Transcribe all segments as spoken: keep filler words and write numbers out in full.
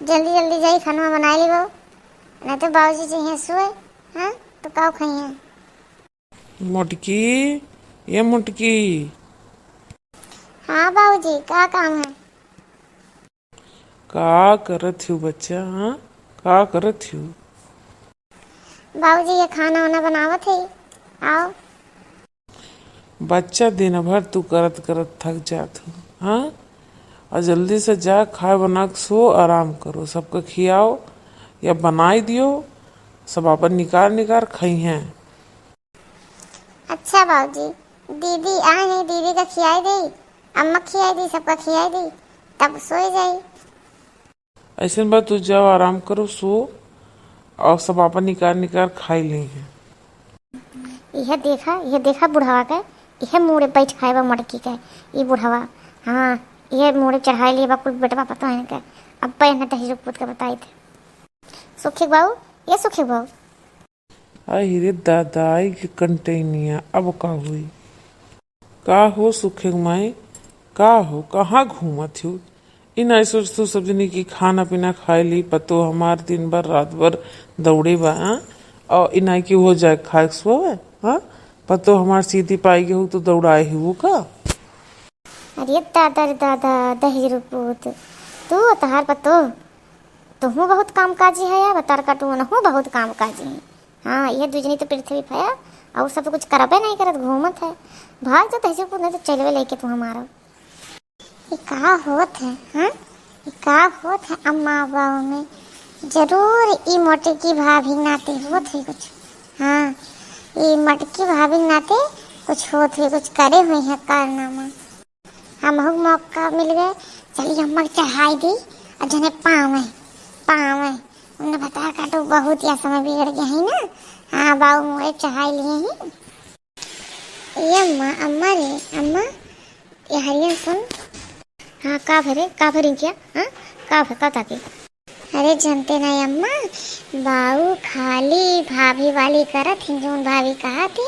जल्दी जल्दी जाई खाना बनाए ली बाबू, नहीं तो बाबूजी जइहें सोए, हाँ, तो काउ खइहें? मोटकी, ये मोटकी। हाँ बाबूजी, का काम है? का करत हिउ बच्चा, हाँ? का करत हिउ? बाबूजी, ये खाना वाना बनावत है, आओ। बच्चा, दिन भर तू करत करत थक जात हो, हाँ? और जल्दी से जा, खाए बना के सो, आराम करो, सबके खियाओ या बनाई दियो, सब आपन निकार निकार खइहें। अच्छा बाबूजी, दीदी आए हैं, दीदी का खियाई दे, अम्मा खियाई दी, सबका खियाई दी, तब सोए जाई। ऐसन बा, तू जाओ, आराम करो, सो, और सब आपन निकार निकार खाई लेइहें। यह देखा, यह देखा बुढ़वा के, यह मूड़े बैठ खाए बा मटकी के, ई बुढ़वा, हाँ, यह मूड़े चढ़ाए लिए बा कुल बेटवा पतोहन के। अब पे इन्हें दहेज पूत के बताई थे। सुखी बाबू, ये सुखी बाबू। आई रे दादा, आई के कंटेनिया, अब का हुई? का हो सुखे माई, का हो, कहाँ घूमत हो? ई नाई सोच तू सब जनी की खाना पीना खाए ली, पतो हमार दिन भर रात भर दौड़े बा, हाँ? और ई नाई कि हो जाए खाए के सोवे, हाँ? पतो हमार सीधी पाई के हो तो दौड़ाए ही वो का? अरे दादा रे दादा, दहेज पूत, तू तहार पतो, तुहूँ बहुत काम काजी है, बतार काटू नहूँ बहुत काम काजी है। हाँ, ये दुजनी तो पृथ्वी पे है, और सब तो कुछ करबे नहीं करत, घूमत है। भाग जा दहेज पूत, नहीं तो चलवे लेके तू हमारा। ये का होत है, हाँ? ये का होत है अम्मा बाबू में? जरूर ई मोटकी भाभी नाते होत है कुछ। हाँ, ई मोटकी भाभी नाते कुछ होत है, कुछ करे हुई है कारनामा। हमहू मौका मिल गए, चली अम्मा के चढ़ाई दी। और जने पावे, पावे, उन्हें भतार काटो बहुत या समय बिगड़ गया है ना। हाँ, बाबू मोरे चढ़ाई लिए ही। ए अम्मा, अम्मा रे, अम्मा, ये हरियन सुन। हाँ, का भरे, का भरे क्या? हाँ, का भरे, का ताके? अरे जनते नहीं अम्मा, बाऊ खाली भाभी वाली करत हिन, जौन भाभी कहा थी,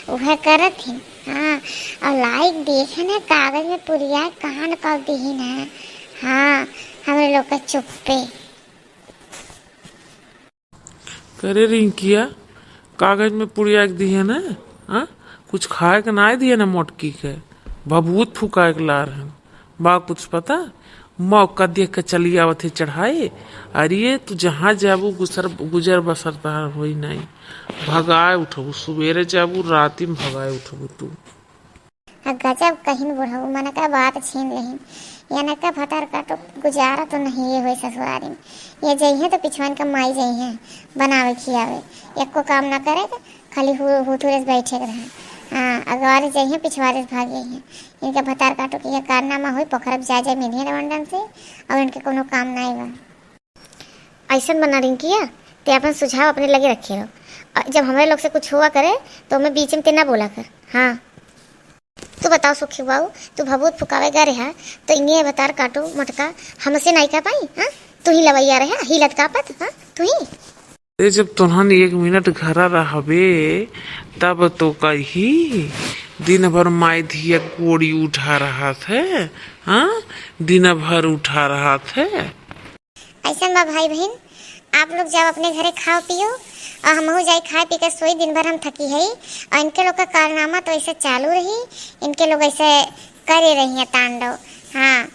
वह करत हिन। हाँ, और लाइक देखे न, कागज में पुरिया कान कर दीहिन है। हाँ, हमरे लोग का चुप्पे। करे रिंकिया, कागज में पुड़िया के दिहे ना, हाँ? कुछ खाए के नाय दिहे ना मोटकी के, भभूत फुकाए के लार हन। बा कुछ पता? मौका देख के चली आवत है चढ़ाई। अरे तू जहाँ जाबू गुसर, गुजर बसर तहार होई नाई। भगाए उठबू, सुबेरे जाबू, राती में भगाए उठबू तू। आ गजब कहिन बुढ़ऊ, मन का बात छीन लेहिन। यनका भतार काटो गुजारा तो नहीं ये होई ससुरारी में। ये जइहें तो पिछवान का माई जइहें बनावे खियावे, एको काम ना करे के, खाली हु-, हुथुरे से बैठे के रहे। हाँ, अगवारे जइहें, पिछवारे से भाग जइहें। इनका भतार काटो के ये कारनामा होई, पोखरब जाए जाए मिलिए रवंडन से, और इनके कोनो काम नाई बा। अइसन बना रिंकिया, ते अपन सुझाव अपने लगे रखे रहो। अ, जब हमरे लोग से कुछ हुआ करे, तो ओमे बीच में ते ना बोला कर। हाँ। तू बताओ सुखी बाऊ, तू भभूत फुकावे गा रहा, तो इन्हें भतार काटो मोटका हमसे नाई कह पाई, हाँ? तू ही लवैया रहा, ही लटकापत, हाँ? तू ही। ए, जब तोहन एक मिनट घरा रहबे, तब तो कही, दिन भर माई धिया गोड़ी उठा रहत है, हाँ? दिन भर उठा रहत है। अइसन बा भाई बहिन, आप लोग जाओ अपने घरे खाओ पियो, और हमहू जाई खाए पी के सोई, दिन भर हम थकी हई। और इनके लोग का कारनामा तो ऐसे चालू रही, इनके लोग ऐसे करे रही हैं तांडव। हाँ,